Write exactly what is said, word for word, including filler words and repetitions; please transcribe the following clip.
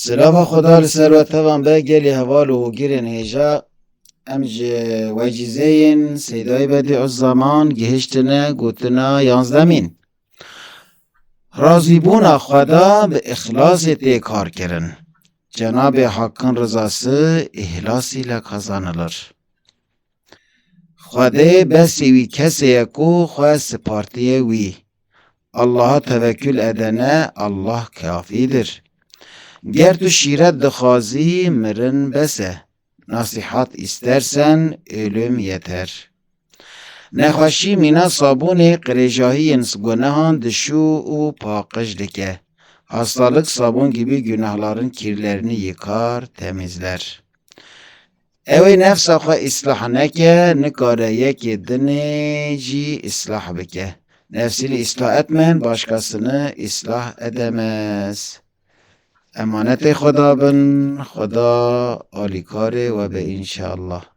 Silava Xweda li ser we tevan be, gelî heval û hogirên hêja. Em ji wecîzeyên Seydayê Bedîuzzeman gihiştine gotina yanzdemîn. Razîbûna Xweda bi îxlasê tê karkirin. Cenabê Hakkın rızası ihlas ile kazanılır. Xwedê besê wî kesê ye ku xwe sipartiye wî. Allah'a tevekkül edene Allah kafidir. Ger tu şîret dixwazî, mirin bes e. Nasihat istersen, ölüm yeter. Nexweşî mîna sabûnê qirêjahiyên gunehan dişû û paqij dike. Hastalık sabun gibi günahların kirlerini yıkar, temizler. Ew ê nefsa xwe îslah neke, nikare yekê dinê jî îslah bike. Nefsini ıslah etmeyen başkasını ıslah edemez. Emanetê Xweda bin, Xweda alîkarê we be înşallah.